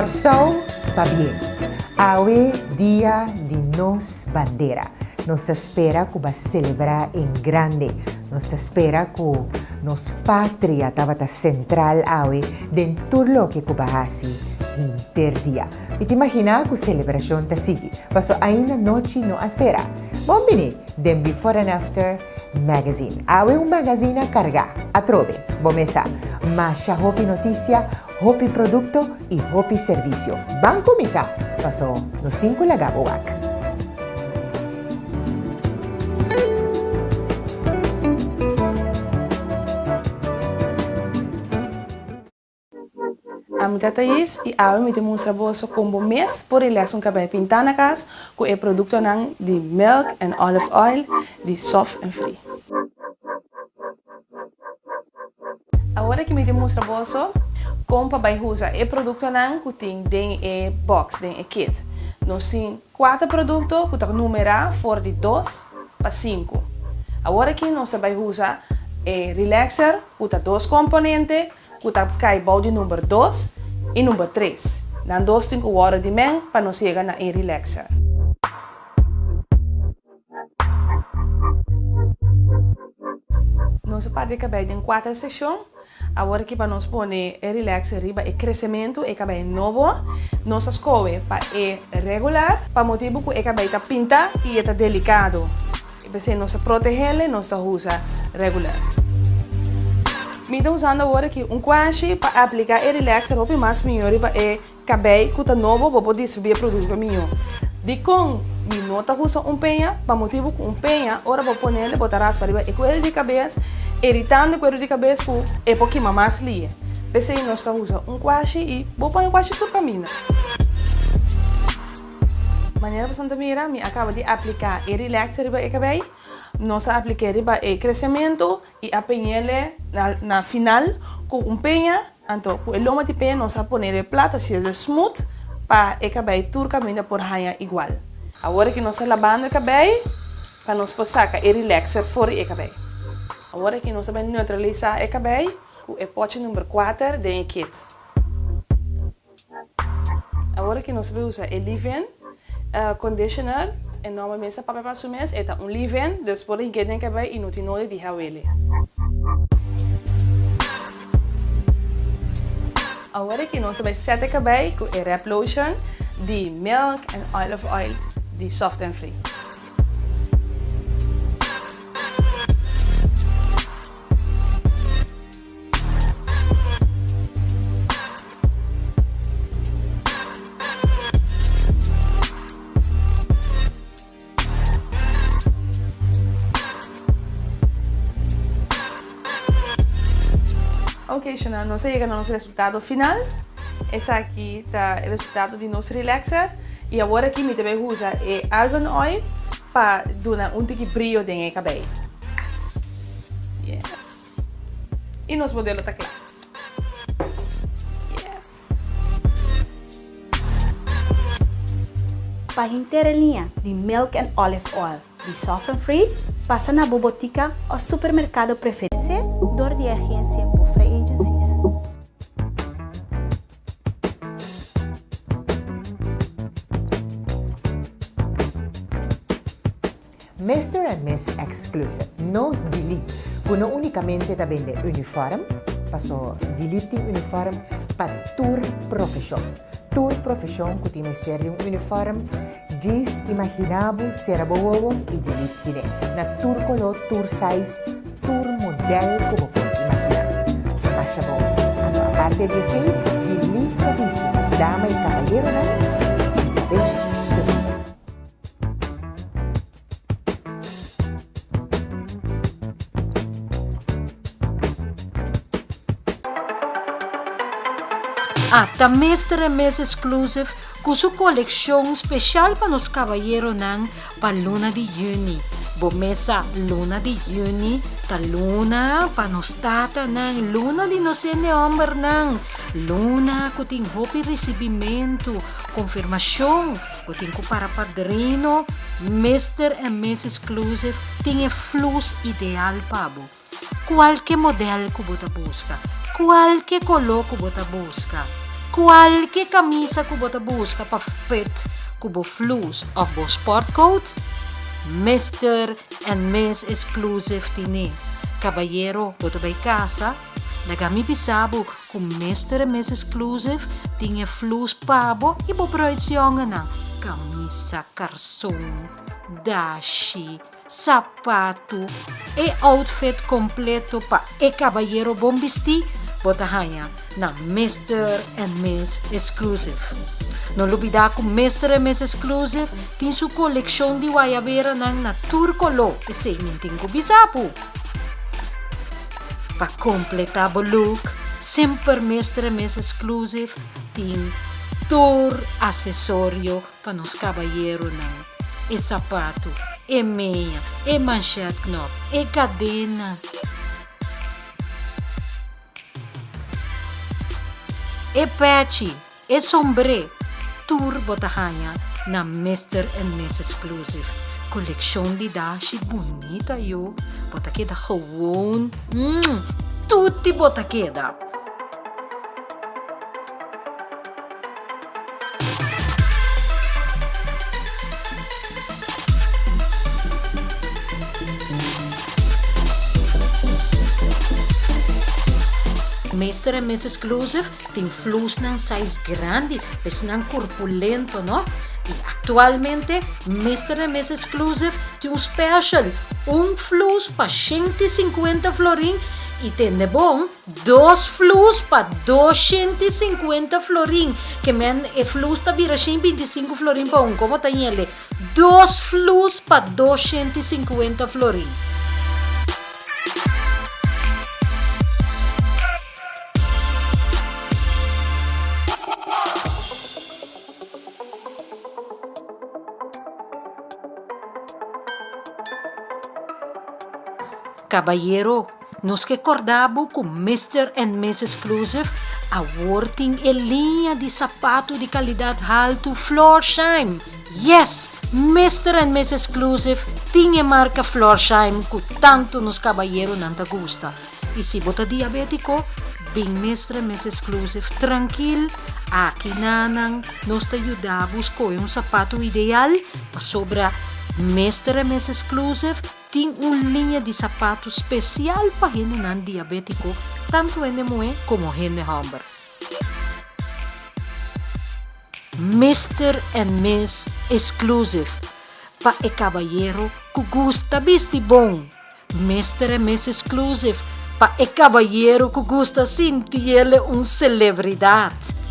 Kòrsou pabien! Awe dia di nos bandera. Nos ta spera ku ba selebrá en grande. Nos ta spera ku nos patria tabata sentral awe den tur loke ku ba hasi henter dia. Mi ta imaginá ku selebrashon ta sigui, paso ainda nochi no a sera. Bon bini den Before and After Magazine. Awe un magazine a kargá atrobe, bo mesa. Masha hopi notisia, hopi produkto i hopi servisio. Ban kuminsá, paso nos tin ku laga bo wak. Ami ta Thais y awe mi ta mustra boso con bo mes por relax un cabei pinta na cas cu e productonan di Milk and Olive Oil di Soft and Free. Awor aki mi ta mustra boso con pa bay usa e productonan cu tin den e box, den e kit. Nos tin Kuater produkto ku ta numerá for di dos pa sinku. Awor aki nos ta bai usa e relaxer ku ta dos komponente ku ta kai bou di number dos i number tres. Nan dos tin ku wòrdu di meng pa nos yega na e relaxer. Nos a parti e kabei den kuater sekshon. Awor aki pa nos pone e relaxer riba e kresementu e kabei nobo, nos a skohe pa e regular pa motibu ku e kabei ta pinta i e ta delikado. I p'esei nos ta protehel e nos ta usa regular. Mi ta usando awor aki un kuashi pa aplika e relaxer hopi mas mihó riba e Kabei ku ta nobo bo por distribuí e produkto mihó. Dikon mi no ta usa un peña? Pa motibu ku un peña ora bo ponele bo ta raspa riba e kueru di kabes, iritando e kueru di kabes ku e por kima mas lie. P'esei nos ta usa un kuashi i bo pone e kuashi tur kaminda. Manera boso ta mira mi a kaba di apliká e relaxer riba e kabei. Nos a aplik'é riba e kresementu i a peñ'ele na final ku un peña. Anto ku e loma di peña nos a pone e plat hasiel smooth pa e kabei tur kaminda por haña igual. Awor aki nos ta labando e kabei pa nos por saka e relaxer for di e kabei. Awor aki nos ta bai neutralisa e kabei ku e pochi number kuater den e kit. Awor aki nos ta bai usa e leave-in conditioner, e nomber mes ta papia pa su mes, e ta un leave-in, dus por hinke den kabei y no tin nodi di hawele. Awor aki nos ta bai set e kabei ku e wrap lotion di Milk and Olive Oil di Soft and Free. Ok Shona, nos a yega na nos resultado final. Esaki ta e resultado di nos relaxer. Y awor aki mi ta bay usa e argan oil pa duna un tiki brillo den e cabey. Yeah. Y nos modelo ta cla. Yes. Pa henter e liña di Milk and Olive Oil di Soft and Free, pasa na bo botica of supermercado preferi. Dor di e agencia Bofre Agencies. Mister and Miss Exclusive, nos Dilip, ku no únikamente ta bende uniform, paso Dilip tin uniform pa tur profeshon. Tur profeshon ku tin mester di un uniform, djis imaginá bo, sera bo wowo i Dilip tine. Na tur koló, tur size, tur modèl ku bo por imaginá. Masha bon mes. Anto aparte di esei, Dilip ta bisti nos dama i kabayeronan di kabes te pia. Ata Mister and Miss Exclusive ku su kolekshon speshal pa nos kabayeronan pa luna di yüni. Bo mes sa luna di yüni ta luna pa nos tatanan, luna di nos hende hòmbernan, luna ku tin hopi risibimentu, konfirmashon. Bo tin ku para padrino, Mister and Miss Exclusive tin e flus ideal pa bo. Kualke modèl ku bo ta buska, kualke koló ku bo ta buska. Kualke kamisa ku bo ta buska pa fit ku bo flus òf bo sportcoat, Mister and Miss Exclusive tine. Kabayero, bo ta bai kasa? Laga mi bisa bo ku Mister and Miss Exclusive tin e flus pa bo i bo bruidsjongennan, kamisa, karson, dashi, sapatu, e outfit kompleto pa e kabayero bon bistí bo ta haña na Mister and Miss Exclusive. No lubidá ku Mister and Miss Exclusive tin su kolekshon di wayaberanan na tur koló, esei mi tin ku bisa bo. Pa kompletá bo look, semper Mister and Miss Exclusive tin tur asesorio pa nos kabayeronan, e sapatu, e meña, e manshetknop, e kadena, e pèchi, e sombré, tur bo ta haña na Mister and Miss Exclusive. Kolekshon di dashi bunita yo, bo ta keda gewoon, mm, tuti bo ta keda! Mister en Miss Exclusive tin flusnan size grandi, esnan corpulento, no? Y actualmente Mister en Miss Exclusive tin un special, un flus pa 150 florin y tende bon, Dos flus pa 250 florin. Ke men e flus ta bira 125 florin pa un. Komo ta yende? Dos flus pa 250 florin. Kabayero. Nos ke korda bo ku Mister and Missus Exclusive awor tin e liña di sapatu di kalidat haltu Florsheim! Yes! Mister and Missus Exclusive tin e marka Florsheim ku tantu nos kabayeronan ta gusta. I si bo ta diabétiko, bin Mister and Missus Exclusive trankil, aki nanan nos ta yuda bo skohe un sapatu ideal pasobra Mister and Missus Exclusive Tin un liña di sapatu spesial pa hendenan diabétiko, tantu hende muhé komo hende hòmber. Mister and Miss Exclusive, pa e kabayero ku gusta bisti bon. Mister and Miss Exclusive, pa e kabayero ku gusta sintiele un selebridat.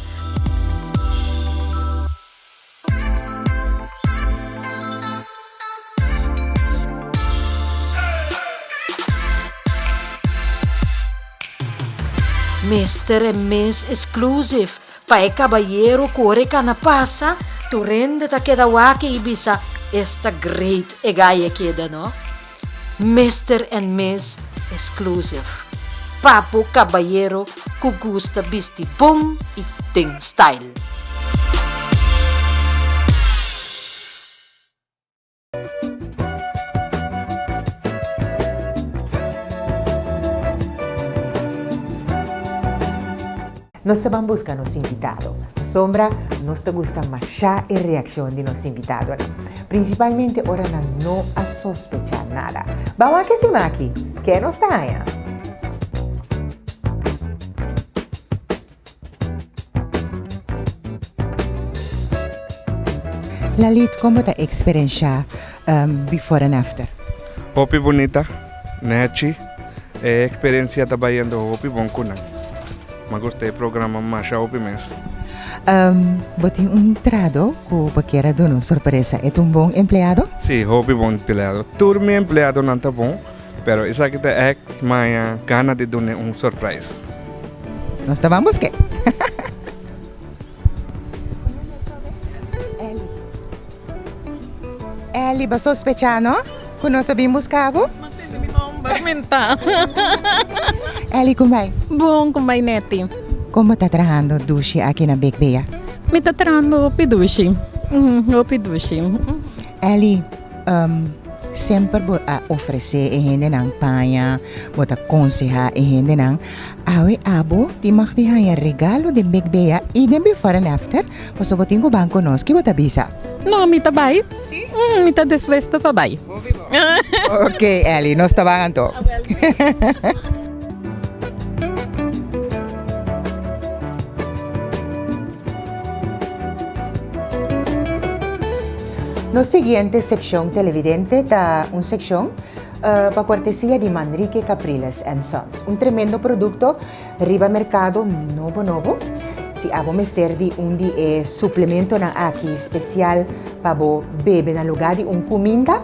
Mester e mes exclusive pa e cabayero cu ora e cana pasa tur hende ta keda wak y bisa esta great e guy a keda no. Mester and Miss exclusive pa bo cabayero cu gusta bisti bon y den style. Nos ta ban busca nos invitado. Pasobra nos ta gusta masha e reaccion di nos invitadonan. Principalmente ora nan no a sospecha nada. Ban wak e sima aki. Ke nos ta haña? Lalit, kon bo ta eksperensha before and after? Hopi bunita, nechi. E eksperensia ta bayendo hopi bon ku nan. Mi gusta e programa masha hopi mes. Bo tin un trado ku bo kier a duna un sorpresa. E ta un bon empleado? Si, hopi bon empleado. Tur mi empleadonan ta bon. Pero esaki ta ex maña gana di dun'e un surprise. Nos ta ban busk'e. Elly. Elly, bo sospecha no? Ku nos a bin buska bo? M'a tende mi nomber menta. Elly, kon bai? Bon, kon bai Netty? Kon bo ta trahando dushi aki na Big Bea? Mi ta trahando hopi dushi. Hopi dushi. Elly, Semper bo a ofresé e hendenan paña, bo ta konsehá e hendenan. Awe abo tin mag di haña regalo den Big Bea i den Before and After, pasobra bo tin ku ban ku nos. Ki bo ta bisa? No, mi ta bai. Sí? Mi ta dispuesto pa bai. Hopi bon. Ok, Elly, nos ta ban anto. Nos siguiente sekshon televidente ta un sekshon pa kortesia di Manrique Capriles and Sons. Un tremendo produkto riba merkado nobo nobo. Si abo mester di un di e suplementonan aki spesial pa bo bebe na lugá di un kuminda,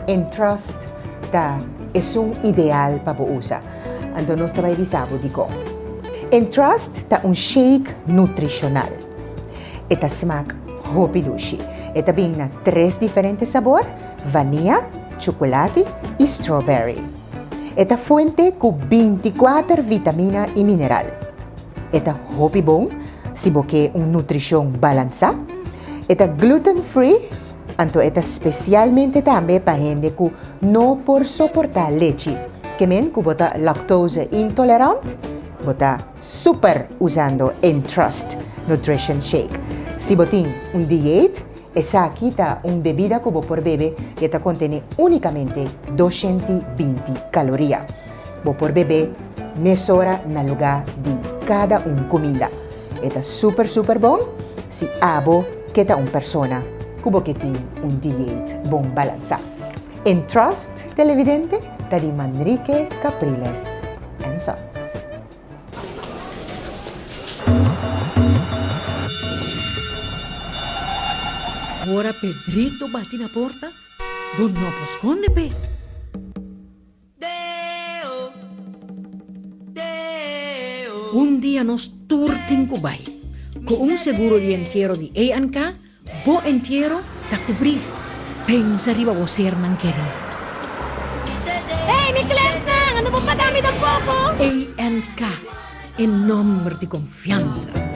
Entrust ta esun ideal pa bo usa. Anto nos ta bai bisa bo dikon. Entrust ta un shake nutrishonal. E ta smak hopi dushi. E ta bin na tres diferente sabor, vania, chukulati i strawberry. E ta fuente ku binti kuater vitamina i mineral. E ta hopi bon si bo ke un nutrishon balansá. E ta gluten free, anto e ta spesialmente tambe pa hende ku no por soportá lechi. Ke men ku bo ta lactose intolerant, bo ta super usando Entrust Nutrition Shake. Si bo tin un dieet, esaki ta un bebida ku bo por bebe i e ta kontené únikamente 220 kaloria. Bo por bebé mesora na lugá di kada un kuminda. E ta super super bon si abo ke ta un persona ku bo ke tin un dieet bon balansá. Entrust televidente ta di Manrique Capriles and Sons. Ora Pedrito bati na porta, bo no por skonde p'e. Un dia nos tur tin ku bai. Ku un seguro di entiero di ANK, bo entiero ta kubrí. Pensa riba bo sernan kerí. Hey, mi klèsnan, ando bo paga mi tampoko? ANK, e nòmber di konfiansa.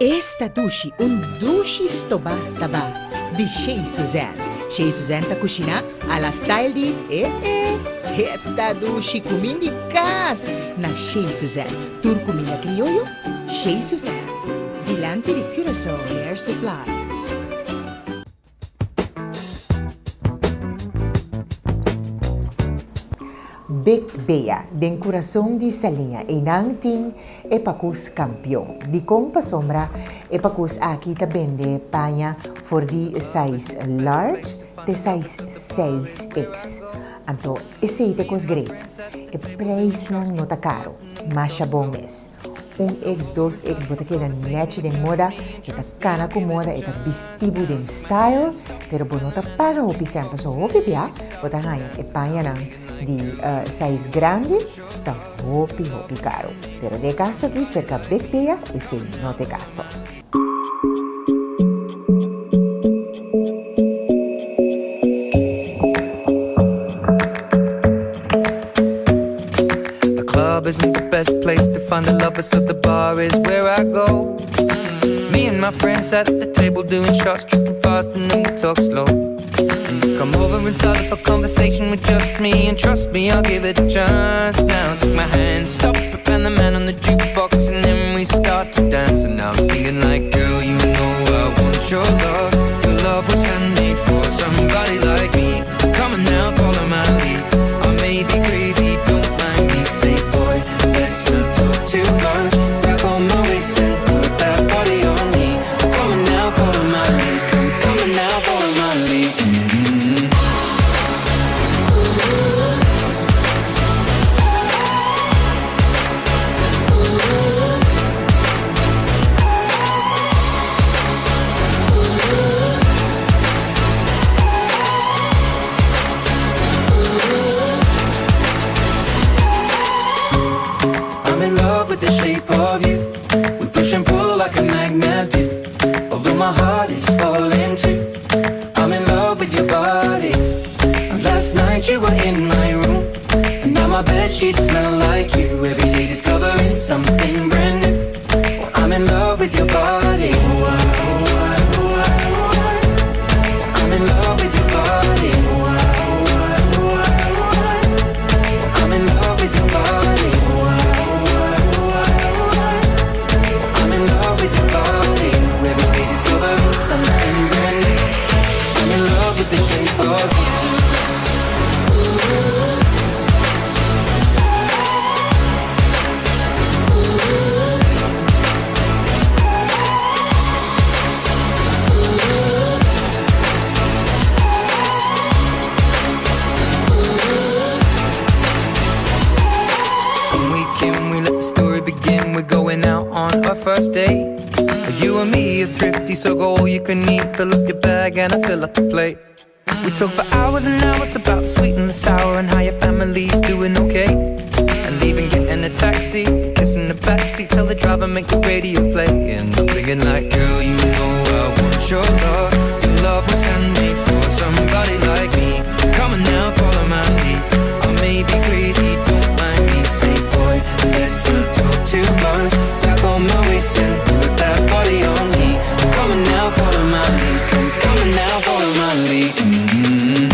Esta dushi un dushi stobá ta ba di Shey Suzanne. Shey Suzanne ta kushiná a la style di e e. Esta dushi kumin di kas na Shey Suzanne. Tur kuminda krioyo, Shey Suzanne. Dilanti di Curaçao Hair Supply. Big Bea, den kurason di Saliña. Einan tin e pakus kampion. Dikon? Pasobra e pakus aki ta bende paña for di size large te size 6X. Anto esei ta e kos great. E preisnan no ta karu, masha bon mes. Un ex, dos ex, bo ta keda nechi den moda, e ta kana ku moda, e ta bisti bo den style, pero bo no ta paga hopi sèn, pasobra hopi bia bo ta haña e pañanan di size grandi ta hopi hopi karu. Pero den e kaso aki serka Big Bea esei no ta e kaso. The club isn't the best place to find a lover, so the bar is where I go. Me and my friends at the table doing shots, tripping fast, and then we talk slow. And you come over and start up a conversation with just me, and trust me, I'll give it a chance. Now take my hand, stop it, and the man on the jukebox. bed sheets smell like you. Every day discovering something brand new. Well, I'm in love with your body. Oh, I, oh, I, oh, I, oh, I. I'm in love with your body. Oh, I, oh, I, oh, I, oh, I. I'm in love with your body. Oh, I, oh, I, oh, I, oh, I. I'm in love with your body. Every day discovering something brand new. I'm in love with the shape of you. One weekend, we let the story begin. We're going out on our first date. You and me are thrifty, so go all you can eat. Fill up your bag and I fill up the plate. We talk for hours and hours about the sweet and the sour and how your family's doing okay. And leaving, getting a taxi, kissing the backseat, tell the driver make the radio play. And I'm thinking like, girl, you know I want your love. Your love was handmade for somebody like me. Come on now, follow my lead. I may be crazy, don't mind me. Say, boy, let's not talk too much. Grab on my waist and put that body on me. Come on now, follow my lead. Come, come on now, follow my lead. Mhm.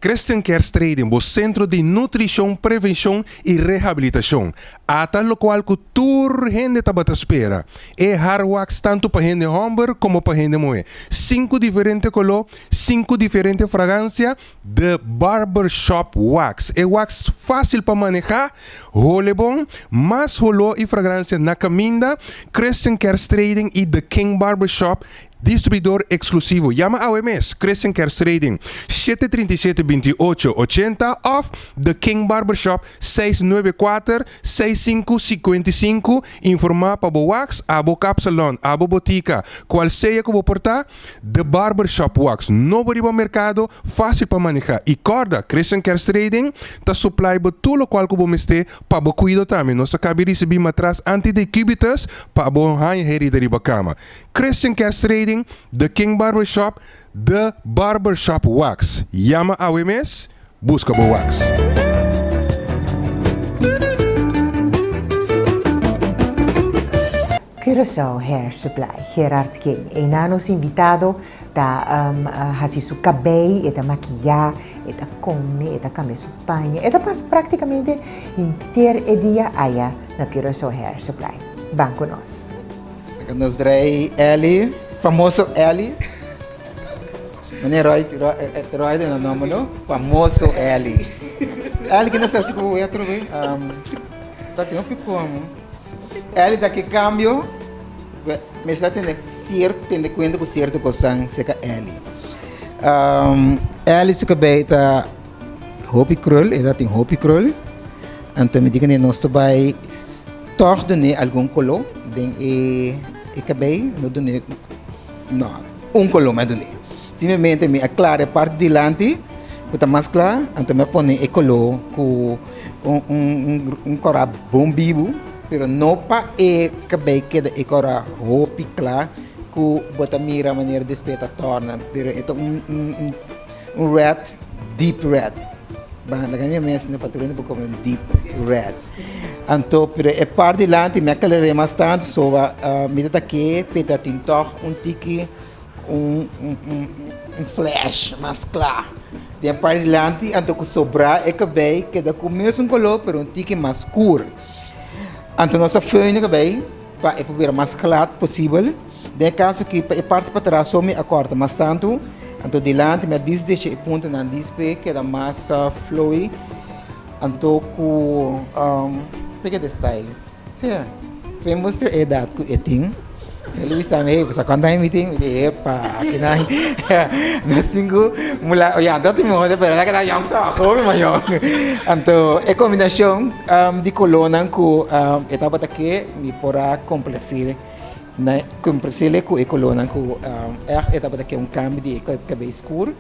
Christian Care Trading, bo sentro di nutrishon, prevenshon i rehabilitashon. Ata lokual ku tur hende tabata spera. E haar wax tantu pa hende hòmber komo pa hende muhé. Sinku diferente koló, sinku diferente fragansia, The Barber Shop Wax. E wax fásil pa manehá, hole bon, mas holó i fragransia na kaminda. Christian Care Trading i The King Barber Shop Distribuidor exclusivo. Yama awe mes, Christian Cares Trading, 737 28 80 of The King Barbershop, 694 65 55. Informa pa bo wax, abo kapsalon, abo botica, cual sea cu bo por ta, The Barbershop Wax, nobo riba mercado, facil pa maneha. Y corda, Christian Cares Trading ta supply bo tur locual cu bo mester pa bo cuido tambe. Nos a cabi ricibi matras anti-decubitus pa bo haña herida riba cama. Christian Cash Trading, The King Barber Shop, The Barber Shop Wax. Yama awe mes, buska bo wax. Curaçao Hair Supply, Gerard King. Einan nos invitado ta hasi su kabei, e ta makiyá, e ta kome, e ta kambia su paña, e ta pasa praktikamente henter e dia aya na Curaçao Hair Supply. Ban ku nos. Laga nos drei Elly, famoso Elly. Meneer Roy, Roy den nan nomber no? Famoso Elly. Elly kende sa si ku bo atrobe? Um, ta tin hopi komo. Elly ta ke cambio, me sa tene cierto, tene cuenta ku cierto kosan seka Elly. Um, Elly su kabei ta hopi krul, e ta tin hopi krul. Anto mi di kuné nos ta bai tòg dun'é algun koló den e e kabei, no dun'é, no, un koló mi a dun'é. Simplemente mi a klara e parti dilanti ku ta mas kla, anto mi a pone e koló ku un un un kòrá bon bibu, pero no pa e kabei keda e kòrá hopi kla ku bo ta mira manera despues ta tòrna, pero e ta un un un red, deep red. Ban laga mi mes na patrona por come un deep red. Anto pero e part dilanti mi a kalor'é mas tantu soba mi ta ke p'e ta tin tòg un tiki un un flash mas kla den e part dilanti anto ku sobrá e kabei keda ku mesun koló pero un tiki mas skur. Anto nos a föin e kabei pa e por bira mas kla posibel. Den e kaso aki pa e parti patras so mi a kòrta mas tantu, anto dilanti mi a dis desha e puntanan dis p'e keda mas flowy, anto ku p'e keda style. Sea, p'e mustra e edat ku e tin. Sey lo bisa mi, hey, bo sa kuantu aña mi tin? Mi di, epa, akinan no sinku mula, ya, anto tin mihó pero el a keda yòn tòg, hopi mas yòn. Anto e kombinashon di kolónan ku e tabata ke mi por a komplasé. Na kompresele ku e kolónan ku ègt e tabata ke un kambio di e kabei skur.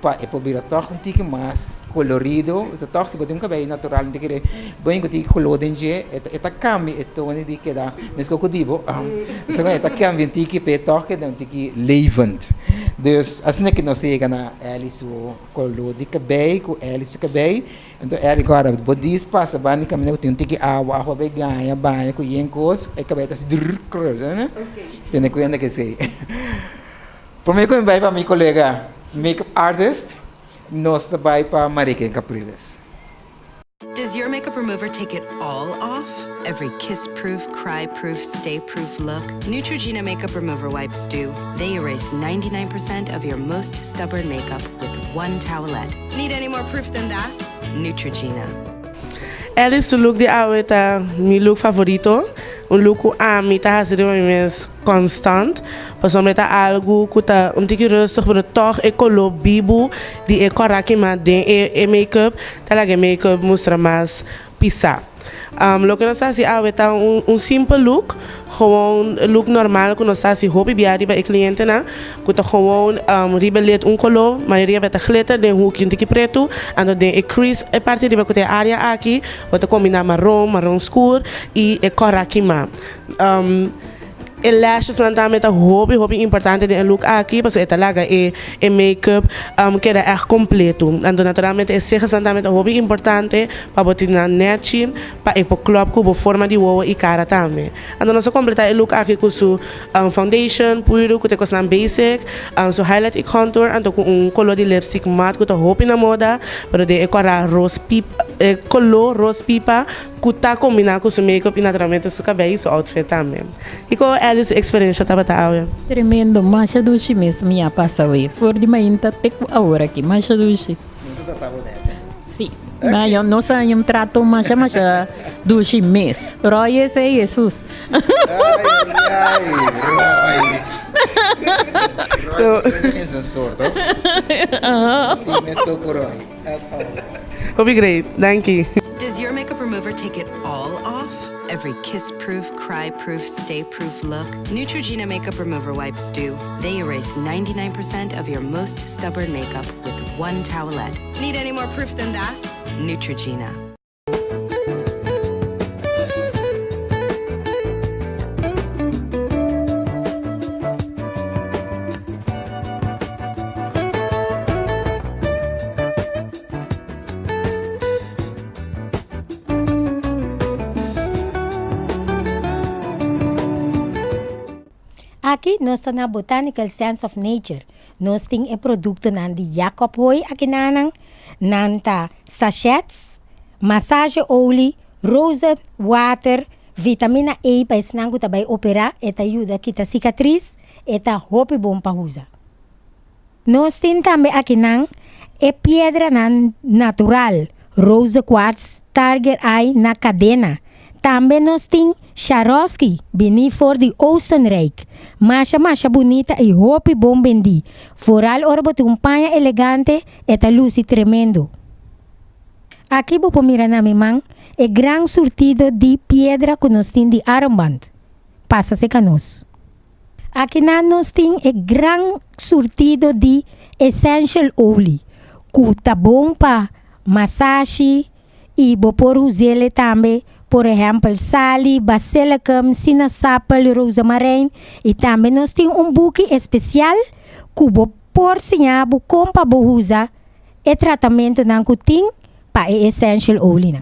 pa e por bira tòg un tiki mas kolorido, pasobra tòg si bo tin un kabei natural no ta kere bo hende ku tin koló den dje e ta kambia e tono di keda meskos ku di bo pasobra e ta kambia un tiki p'e tòg keda un tiki levend. Dus asina ke nos a yega na Elly su koló di kabei ku Elly su kabei. Anto Elly kòrda bo dis pasa banda di kaminda ku tin un tiki awa awa bai gaña baña ku yen kos e kabei ta hasi drrr krul tene kuenta ku esei. Prome ku mi bai pa mi kolega makeup artist, nos ta bai pa Mariken Capriles. Does your makeup remover take it all off? Every kiss-proof, cry-proof, stay-proof look? Neutrogena makeup remover wipes do. They erase 99% of your most stubborn makeup with one towelette. Need any more proof than that? Neutrogena. Ellie su look di awe ta mi look favorito, un look ku ami ta hasi riba mi mes konstant, pasobra e ta algu ku ta un tiki rustig pero tòg e koló bibu di e kòrá kimá den e make-up ta laga e make-up mustra mas pisá. Loke nos ta hasi awe ta un simpel look, gewoon look normal ku nos ta hasi hopi bia riba e klientenan, ku ta gewoon riba led un koló, mayoria bia ta glitter den huki un tiki pretu, anto den e crease e parti riba ku ta e área aki bo ta kombiná maron, maron skur i e kòrá kimá. E lashesnan tambe ta hopi hopi importante den e look aki pasobra e ta laga e e make-up keda ègt kompleto. Anto naturalmente e segesnan tambe ta hopi importante pa bo tin nan nèchi pa e por klòp ku bo forma di wowo i kara tambe. Anto nos a kompletá e look aki ku su foundation, puiru ku ta e kosnan basic, su highlight i contour anto ku un koló di lipstick mat ku ta hopi na moda pero den e kòrá ros pip e koló ros pipa Ku ta kombiná ku su make-up i naturalmente su kabei i su outfit tambe. Kiko Ellie su eksperensha tabata awe? Tremendo, masha dushi mes mi a pasa awe. For di mainta te ku awor aki. Masha dushi. Nos a trata bo nechi anto. Si. Ma nos a haña un trato masha masha dushi mes. Roy esei Jesus. Ai ai Roy. Roy ta den su sorto. Tin mes ku Roy. At all. Hopi great. Danki. Does your makeup remover take it all off? Every kiss-proof, cry-proof, stay-proof look? Neutrogena makeup remover wipes do. They erase 99% of your most stubborn makeup with one towelette. Need any more proof than that? Neutrogena. Aki nos ta na Botanical Sense of Nature. Nos tin e produktonan di Jacob Hooi akinanan. Nan ta sachets, massage olie, rose water, vitamina E pa esnan ku ta bai operá, e ta yuda kita sikatris, e ta hopi bon pa usa. Nos tin tambe akinan e piedranan natural, rose quartz, tiger eye na kadena. Tambe nos tin Swarovski, bini for di Oostenrijk. Masha masha bunita i hopi bon bendí. Foral ora bo tin un paña elegante, e ta lusi tremendo. Aki bo por mira na mi man e gran surtido di piedra ku nos tin di armband. Pasa serka nos. Akinan nos tin e gran surtido di essential olie ku ta bon pa masashi i bo por us'el tambe por ehèmpel sali, basilicum, sinasapel, rozemarijn i tambe nos tin un buki espesial ku bo por siña bo kon pa bo usa e tratamentunan ku tin pa e essential olienan.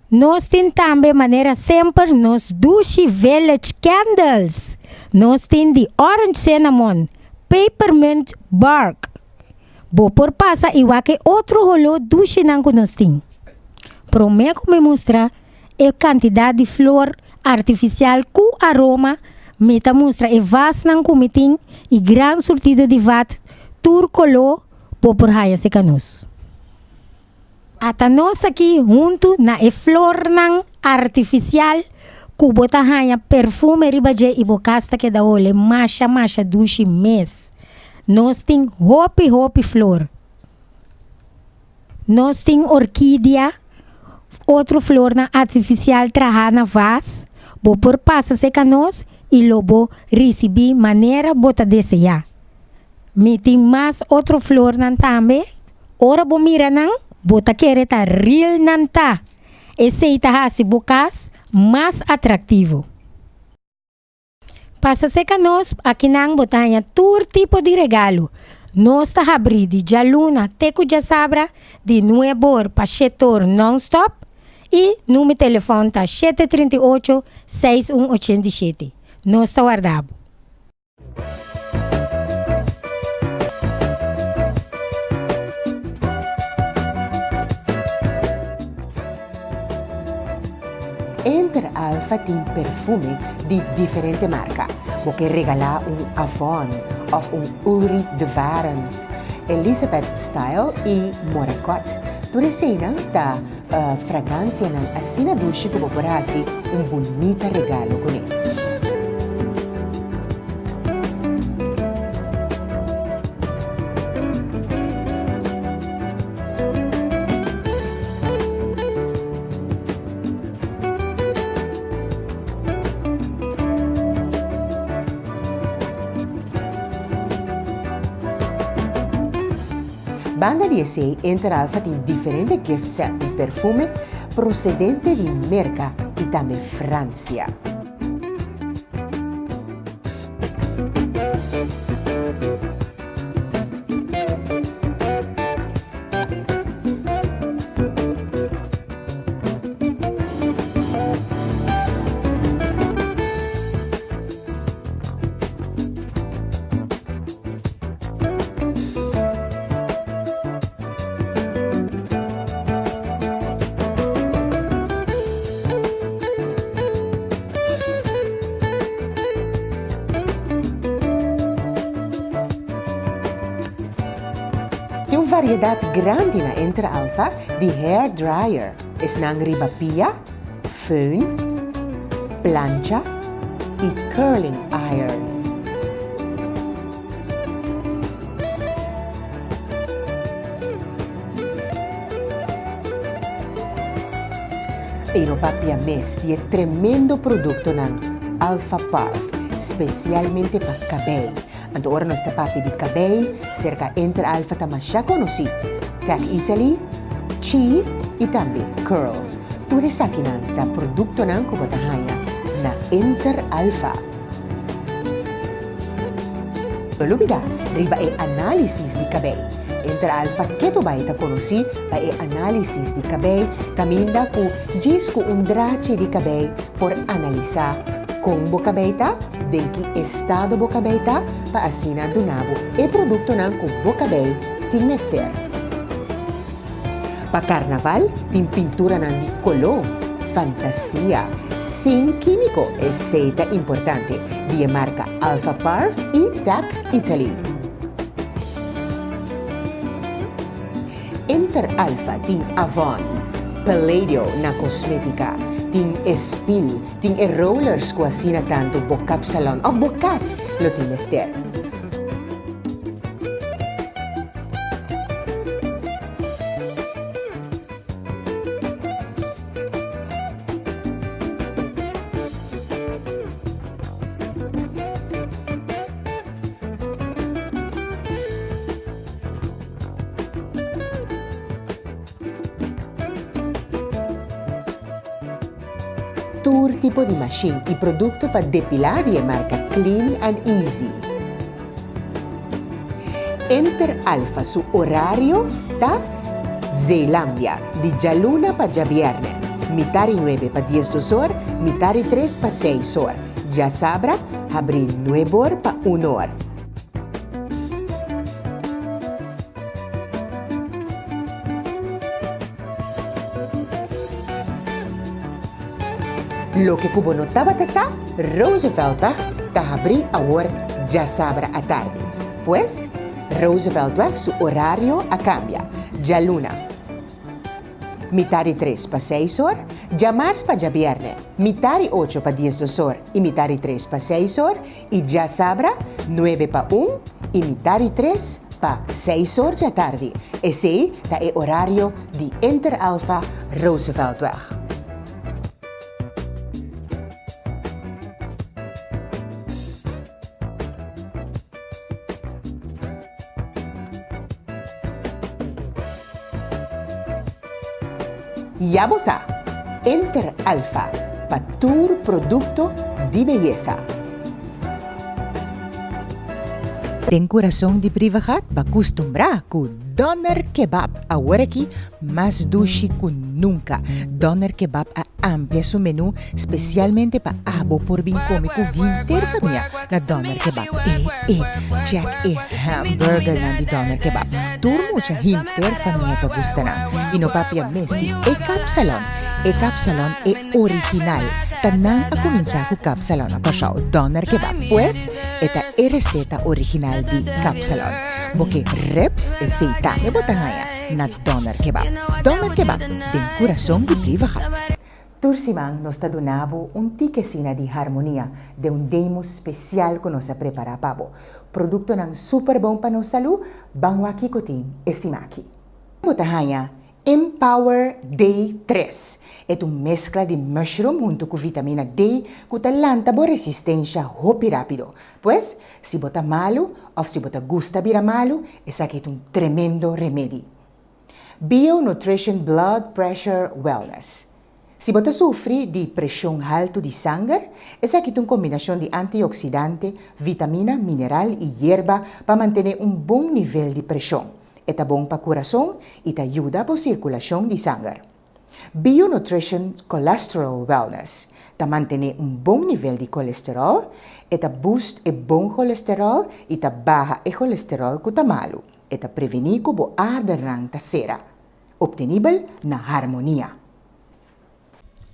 Nos tin tambe manera semper nos dushi Village Candles. Nos tin di Orange Cinnamon, Peppermint Bark. Bo por pasa i wak e otro holó dushinan ku nos tin. Promé ku mi mustra e kantidat di flor artifisial ku aroma, mi ta mustra e vasnan ku mi tin i gran surtido di vat tur koló bo por haña serka nos. Ata nos aki huntu na e flornan artifisial ku bo ta haña perfume riba dje i bo kas ta keda hole masha masha dushi mes. Nos tin hopi hopi flor. Nos tin orkidia, otro flornan artifisial trahá na vas. Bo por pasa serka nos i lo bo risibí manera bo ta deseá. Mi tin mas otro flornan tambe. Ora bo mira nan, bo ta kere ta real nan ta. Esei ta hasi bo kas mas atraktivo. Pasa serka nos, akinan bo ta haña tur tipo di regalo. Nos ta habrí di djaluna te ku djasabra di nueb'or pa shet'or nònstòp i number telefòn ta 738 6187. Nos ta warda bo. Enter Alfa tin perfume di diferente marka. Bo ke regalá un Avon òf un Ulrich de Varens, Elizabeth Style i Morakot. Tur eseinan ta Fragansianan asina dushi ku bo por hasi un bunita regalo kuné. Banda di esei, Interalfa tin diferente gift set di perfume procedente di Merca y tambe Francia. Tin un variedat grandi na Inter Alpha di hair dryer, esnan riba pia, föhn, plancha i curling iron. I no papia mes di e tremendo produktonan Alpha Parf, spesialmente pa kabei. Anto ora nos ta papia di kabei, serka Inter Alpha ta masha konosí, Tech Italy, Chi i tambe Curls. Tur esakinan ta produktonan ku bo ta haña na Inter Alpha. No lubidá riba e análisis di kabei. Inter Alpha ketu bai ta konosí pa e análisis di kabei kaminda ku djis ku un drachi di kabei por analisá kon bo kabei ta, den ki estado bo kabei ta pa asina duna bo e produktonan ku bo kabei tin mester. Pa karnaval tin pinturanan di koló, fantasia, sin kímiko, esei ta importante, di e marka Alpha Parf i Tac Italy. Inter Alpha tin Avon, Palladio na kosmétika, tin Espil, tin e rollers ku asina tantu bo kapsalon òf bo kas lo tin mester. Tur tipo di mashin y producto pa depila di e marca Clean and Easy. Enter Alfa su orario ta Zeelandia di djaluna pa djabierne, mitar y nuebe pa diesdos or, mitar y tres pa seis or. Djasabra habri nuebe or pa un or. Loke ku bo no tabata sa, Rooseveltweg ta habrí awor djasabra atardi. Pues, Rooseveltweg su orario a kambia. Djaluna, mitar di tres pa seis or, djamars pa djabièrnè, mitar di ocho pa diesdos or i mitar di tres pa seis or, i djasabra, nuebe pa un i mitar di tres pa seis or djatardi. Esei ta e orario di Inter Alpha Rooseveltweg. Ya bo sa! Enter Alpha pa tur produkto di beyesa. Den kurason di Brievengat ba kustumbrá ku Doner Kebab aworakí mas dushi ku nunka. Doner Kebab a amplia su menú spesialmente pa abo por bin kome ku hinter famia na Doner Kebab. E e, check e hamburgernan di Doner Kebab. Tur mucha hinter famia ta gusta nan. I no papia mes di e kapsalon. E kapsalon e original. Ta nan a kuminsá ku kapsalon na Kòrsou, Doner Kebab. Pues, E ta e reseta original di Kapsalon. Bo ke ribs, esei tambe bo ta haña na Doner Kebab. Doner Kebab, den kurason di Brievengat. Tur siman nos ta duna bo un tikesina di harmonia den un demo spesial ku nos a prepará pa bo. Produktonan super bon pa nos salú, ban wak kiko tin e simaki. Bo ta haña Empower D tres, E ta un meskla di mushroom huntu ku vitamina D ku ta lanta bo resistensha hopi rápido. Pues, si bo ta malu òf si bo ta gusta bira malu, esaki ta un tremendo remedi. Bio Nutrition Blood Pressure Wellness, Si bo ta sufri di preshon haltu di sanger, esaki ta un kombinashon di antioksidante, vitamina, mineral i yerba pa mantené un bon nivel di preshon. E ta bon pa kurason i ta yuda bo sirkulashon di sanger. Bio Nutrition Cholesterol Wellness ta mantené un bon nivel di kolesteròl, e ta boost e bon kolesteròl i ta baha e kolesteròl ku ta malu. E ta prevení ku bo adernan ta sera. Optenibel na Harmonia.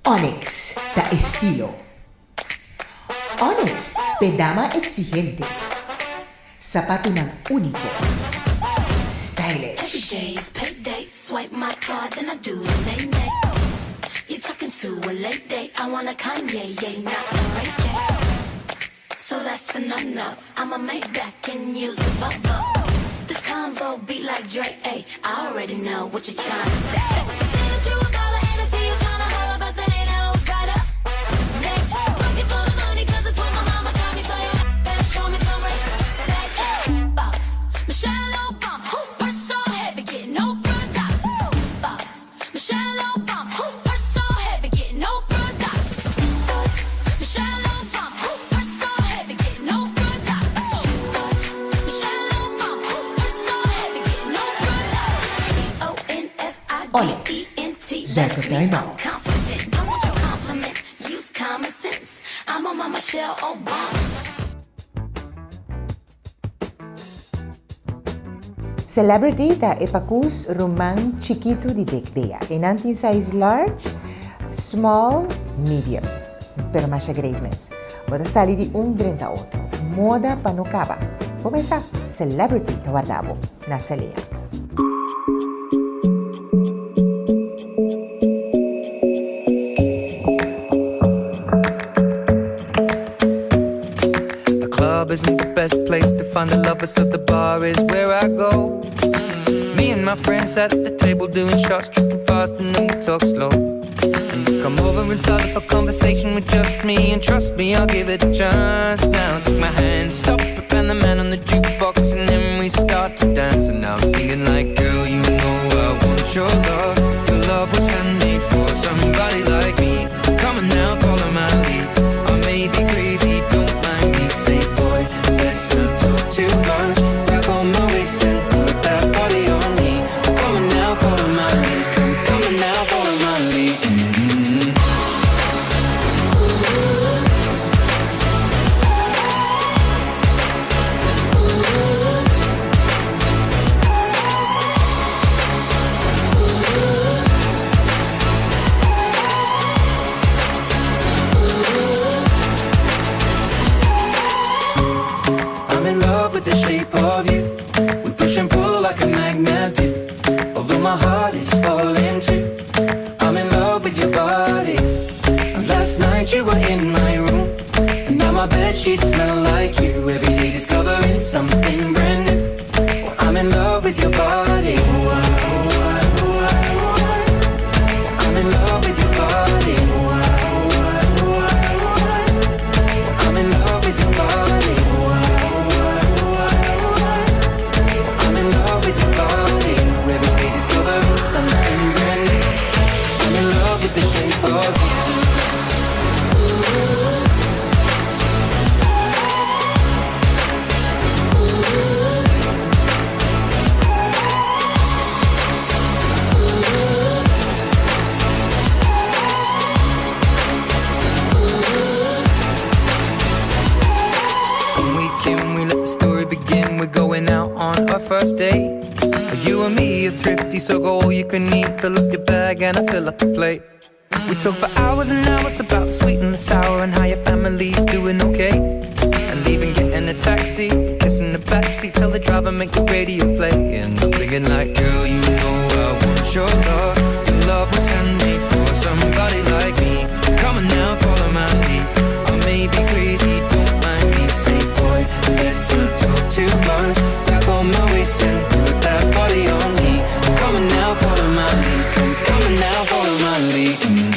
Onyx ta estilo. Onyx p'e dama exigente. Sapatunan único. Stylish. Onyx, Zuikertuin Mall. Celebrity ta e pakus ruman chikitu di Big Bea. Einan tin size large, small, medium. Pero masha great mes. Bo ta sali di un drenta otro. Moda pa no kaba. Bo mesa, Celebrity ta warda bo na Saliña. The club isn't the best place to find a lover, so the bar is where I go. Me and my friends at the table doing shots, tripping fast, and then we talk slow. And you come over and start up a conversation with just me, and trust me, I'll give it a chance. Now take my hand, stop it, and the man on the jukebox, and then we start to dance. And now I'm singing like, girl, you know I want your love. Your love was handmade for somebody like me. Come on now, follow my lead. I may be crazy, don't mind me. Say, boy, let's not talk too much. Grab on my waist and put that body on me. Come on now, follow my lead. Come, come on now, follow my lead. Mm-hmm. I'm in love with the shape of you. We push and pull like a magnet do. Although my heart is falling too. I'm in love with your body. And last night you were in my room. And now my bed sheets smell like you. Every day discovering something brand new. Well, I'm in love with your body. Oh, I, oh, I, oh, I, oh, I. I'm in love with your body. Oh, I, oh, I, oh, I, oh, I. I'm in love with your body. Oh, I, oh, I, oh, I, oh, I. I'm in love with your body. Every day discovering something brand new. I'm in last day. You and me are thrifty, so go all you can eat. Fill up your bag and I fill up the plate. We talk for hours and hours about the sweet and the sour and how your family's doing okay. And leaving, getting a taxi, kissing the backseat, tell the driver make the radio play. And I'm thinking like, girl, you know I want your love. Your love was handmade for somebody like me. Come on now, follow my lead. I may be crazy, don't mind me. Say, boy, let's not talk too much. Grab on my waist and put that body on me. Come on now, follow my lead. Come, come on now, follow my lead. Mm-hmm.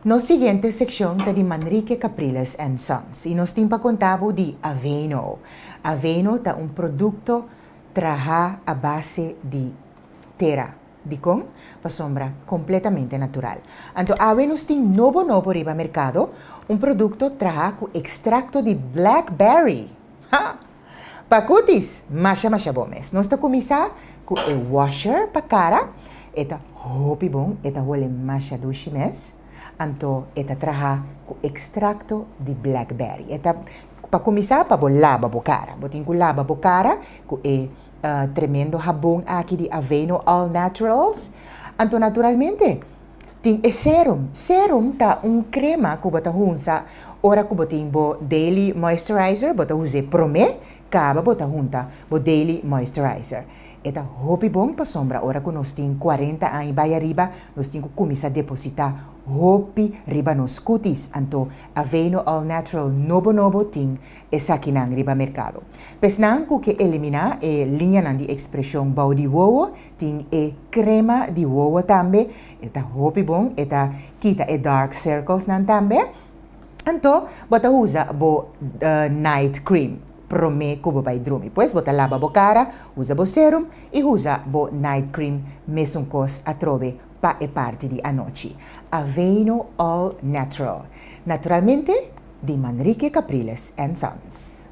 Nos siguiente seccion ta di Manrique Capriles and Sons y nos tin pa conta bo di Aveno. Aveno ta un producto traha a base di tera. Dikon? Pasobra completamente natural. Anto awe nos tin nobo nobo riba mercado, un producto traha cu extracto di blackberry. Ha! Pa cutis, masha masha bon mes. Nos ta cuminsa cu e washer pa cara. E ta hopi bon, e ta hole masha dushi mes. Anto e ta traha cu extracto di blackberry. E ta pa cuminsa pa bo laba bo cara. Bo tin cu laba bo cara cu e tremendo habon aki di Aveeno All Naturals. Anto naturalmente tin e serum. Serum ta un crema cu bo ta hunsa ora cu bo tin bo daily moisturizer, bo ta us'e prome caba bo ta hunta bo daily moisturizer. E ta hopi bon pasobra ora cu nos tin cuarenta aña bay ariba nos tin cu cuminsa deposita hopi riba nos cutis. Anto Aveeno All Natural nobo nobo tin esakinan riba merkado. P'esnan ku ke eliminá e liñanan di ekspreshon bou di wowo, tin e krema di wowo tambe, e ta hopi bon, e ta kita e dark circlesnan tambe. Anto bo ta usa bo night cream promé ku bo bai drumi. Pues bo ta laba bo kara, usa bo serum i usa bo night cream mesun kos atrobe pa e parti di anochi. Aveeno All Natural. Naturalmente di Manrique Capriles and Sons.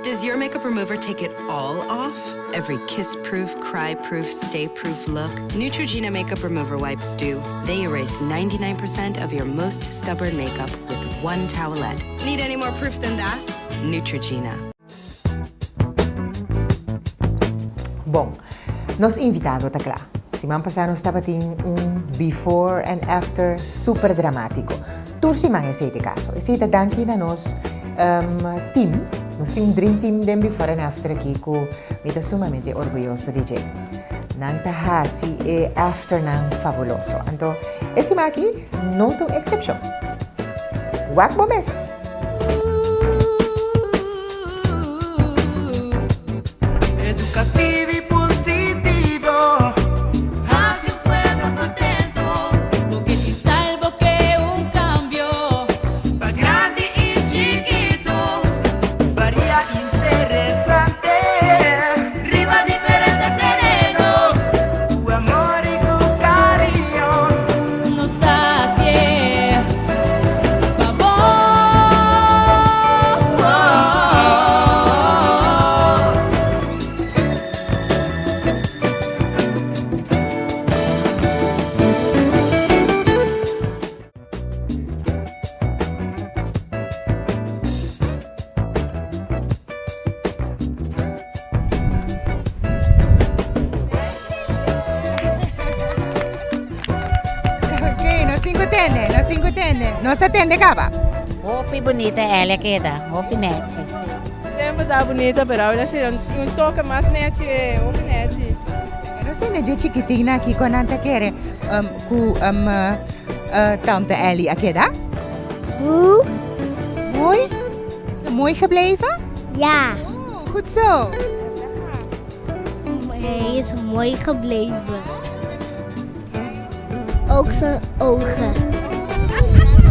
Does your makeup remover take it all off? Every kiss-proof, cry-proof, stay-proof look? Neutrogena makeup remover wipes do. They erase 99% of your most stubborn makeup with one towelette. Need any more proof than that? Neutrogena. Bon, nos invitado ta kla. Siman pasá nos tabatin un before and after super dramático. Tur siman esei ta e kaso. Esei ta danki na nos team. Nos tin un dream team den Before and After aki ku mi ta sumamente orguyoso di dje. Nan ta hasi e afternan fabuloso. Anto e siman aki no ta un eksepshon. Wak bo mes! Educativo y positivo, haci un pueblo contento. Bo ke tin style, bo ke un cambio. Pa grandi y chikito, varia interesante. Riba diferente tereno, cu amor y cu cariño. Nos ta hacié pa bo. Ok, nos tin cu tende, nos tin cu tende. Nos a tende caba. Hopi bunita Ellie a keda, hopi nechi, si. Semper ta bunita pero awor a sera un toke mas nechi, hopi nechi. Nos tende dje chikitinnan aki con nan ta kere cu tante Ellie a keda? Hoe? Mooi? Is ze mooi gebleven? Ja. Oh, goed zo. Hij is mooi gebleven. Ook zijn ogen.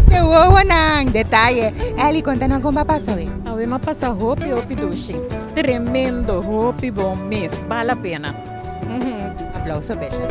De wowonan, detaye. Ellie, konta nan kon bo a pasa awe. Awe m'a pasa hopi hopi dushi. Tremendo, hopi bon mes. Bal la pena. Aplauso Besha.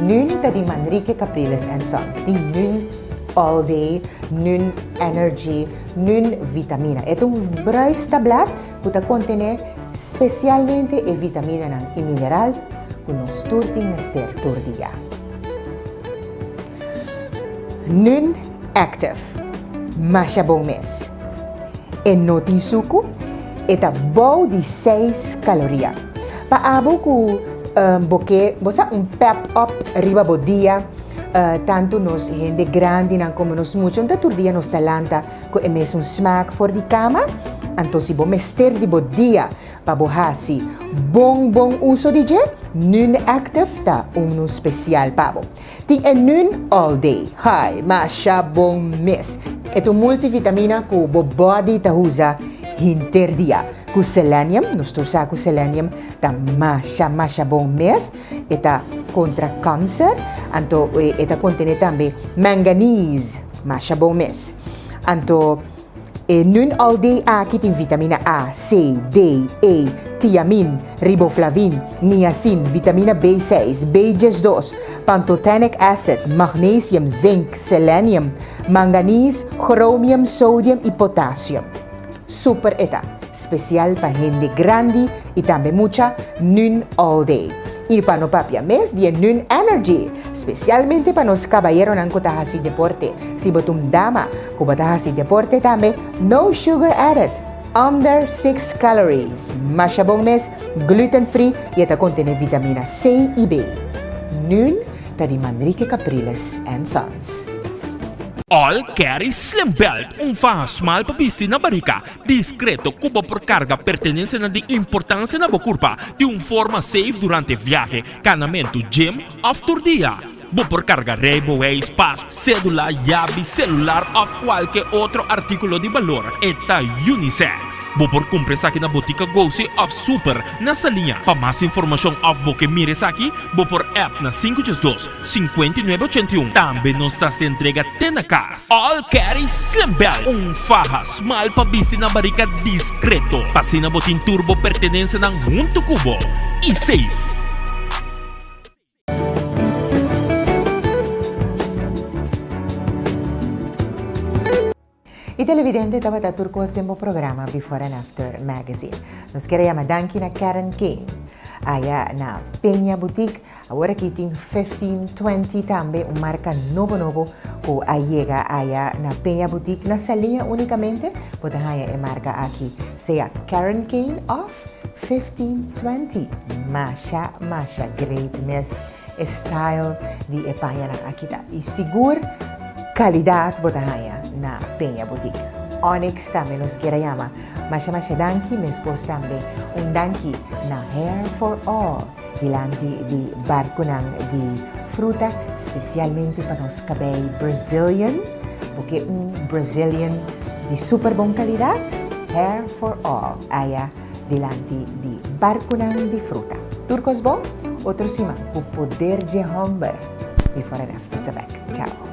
Nun ta di Manrique Capriles and Sons. Tin Nun All Day, Nun Energy, Nun Vitamina. E ta un bruistablet ku ta kontené spesialmente e vitaminanan i mineral ku nos tur tin mester tur dia. Nun Active, masha bon mes. E no tin suku, e ta bou di seis kaloria. Pa abo ku bo ke bo sa un pep up riba bo dia, tantu nos hende grandinan komo nos mucha, no ta tur dia nos ta lanta ku e mesun smaak for di kama. Anto si bo mester di bo dia pa bo hasi bon bon uso di dje, Nun Active ta unu spesial pa bo. Tin e Nun All Day, hai, masha bon mes! E ta un multivitamina ku bo body ta usa hinter dia. Ku selenium, nos tur sa ku selenium ta masha masha bon mes, e ta kontra kanser, anto e ta kontené tambe manganese, masha bon mes. Anto e Nun All Day aki tin vitamina A, C, D, E, tiamin, riboflavin, niacin, vitamina B6, B12, pantothenic acid, magnesium, zinc, selenium, manganese, chromium, sodium y potassium. Super e ta, special pa hende grandi y tambe mucha, Nun All Day. Y pa no papia mes di e Nun Energy, specialmente pa nos cabayeronan cu ta haci deporte. Si bo ta un dama cu bo ta haci deporte tambe, no sugar added, under 6 calories, masha bon mes, gluten free y e ta contene vitamina C y B. Nun ta di Manrique Capriles and Sons. All Carry Slim Belt, un faha smal pa bisti na barika, diskreto ku bo por karga pertenensianan di importansia na bo kurpa di un forma safe durante viahe, kanamentu, gym òf tur dia. Bo por karga rijbewijs, pas, sédula, yabi, selular òf kualke otro artíkulo di balor. E ta unisex. Bo por kumpra esaki na Botika Gousi òf Super na Saliña. Pa mas informashon òf bo ke mira esaki, Bo por app na 582 5981. Tambe nos ta haci entrega te na cas. All Carry Slim Belt, un faha smal pa bisti na barica discreto, pa asina bo tin tur bo pertenencianan hunto cu bo y safe. E televidente tabata tur cos den bo programa Before and After Magazine. Nos kier a yama danki na Karen Kane aya na Peña Boutique. Awor aki tin 1520 tambe, un marca nobo nobo cu a yega aya na Peña Boutique. Na Saliña unicamente bo ta haya e marca aki, sea Karen Kane of 1520. Masha masha great mes e style di e pañanan aki ta. Y sigur calidad bo ta haña na Peña Boutique. Onyx tambe nos kier a yama masha masha danki, mescos tambe un danki na Hair for All dilanti di barconan di fruta, specialmente pa nos cabey Brazilian, bo ke un Brazilian di super bon calidad, Hair for All aya dilanti di barconan di fruta. Tur cos bon? Otro siman cu poder dje homber. Before and After ta back. Ciao.